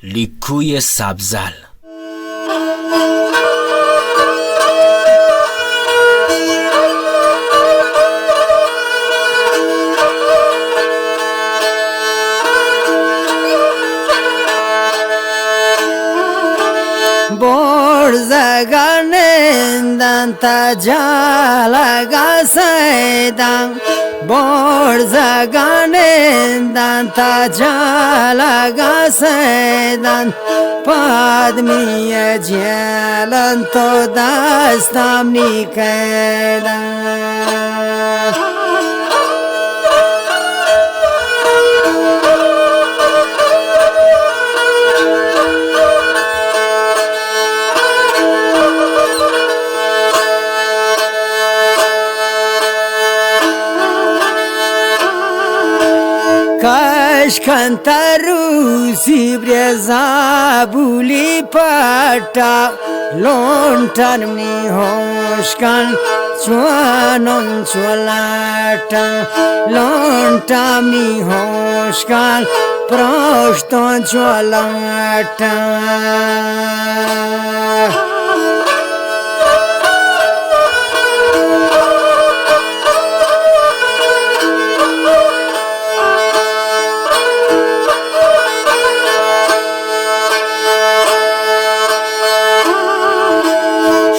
لیکوی سبزل۔ برزگان نندن تا جالگا سیدان، برزگان نندن تا جالگا سیدان، پادمی جیلن تو دستم نیکیدان۔ کش کنت روسی برزا بولی پٹا، لونٹن می ہوش کن چوانون چولاٹا، لونٹن می ہوش کن پروشتون چولاٹا۔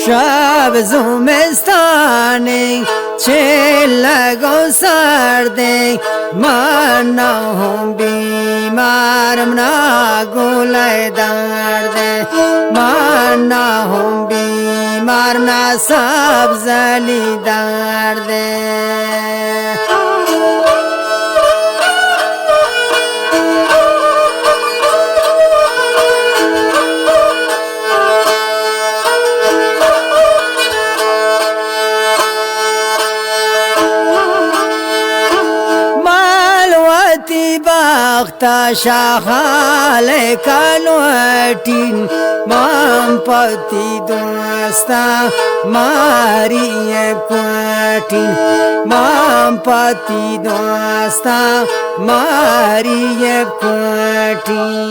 شب زمستانی چلگ و سردی، من نہ ہوں بیمار، منا گلہ درد، من نہ ہوں بیمار، نہ سبزلی درد۔ مال وتی بخت شاخال کنوٹین، من پتی دوستا ماری کوٹین، من پتی دوستا ماری کوٹین۔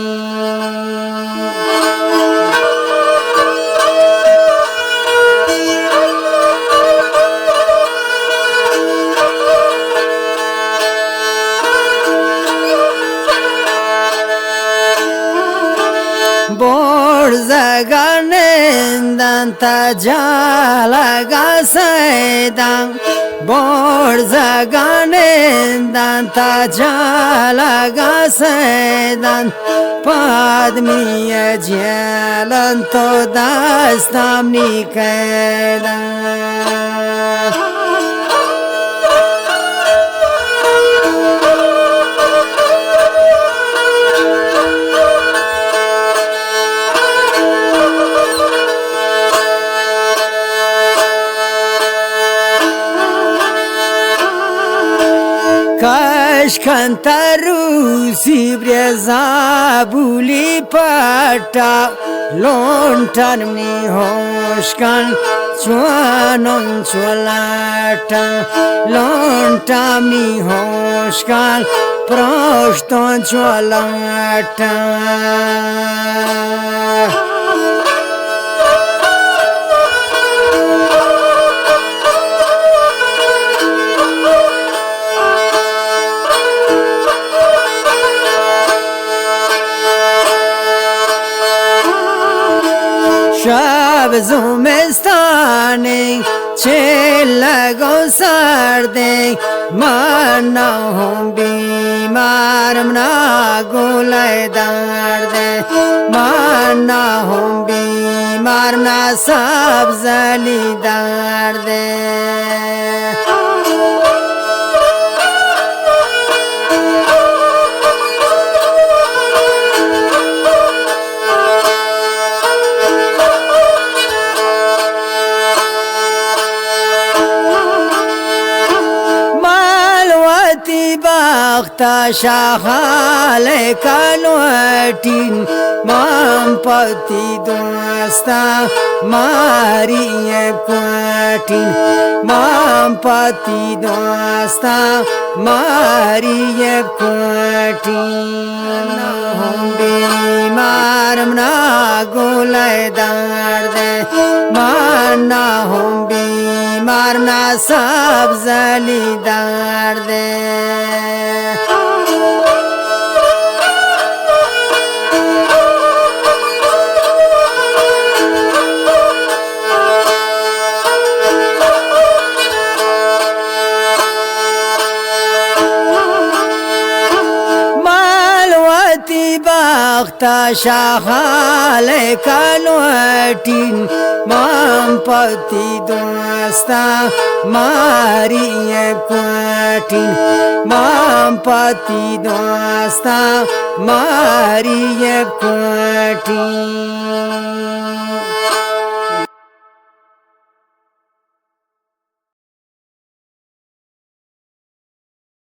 برزگان نندن تا جالگا سیدان، برزگان نندن تا جالگا سیدان، پادمی جیلن تو دستم نیکیدان۔ کش کنت روسی برزا بولی پٹا، لونٹن می ہوش کن چوانون چولاٹا، لونٹن می ہوش کن پروشتون چولاٹا۔ شب زمستانی چلگ و سردی، من نہ ہوں بیمار، منا گلہ درد، من نہ ہوں بیمار، نہ سبزلی درد۔ مال وتی بخت شاخال کنوٹین، من پتی دوستا ماری کوٹین، من پتی دوستا ماری کوٹین۔ بیمار منا گلئے درد، من نہ ہوں بیمار، نہ سبزلی درد۔ مال وتی بخت شاخال کنوٹین، من پتی دوستاں ماری کوٹین، من پتی دوستاں ماری کوٹین۔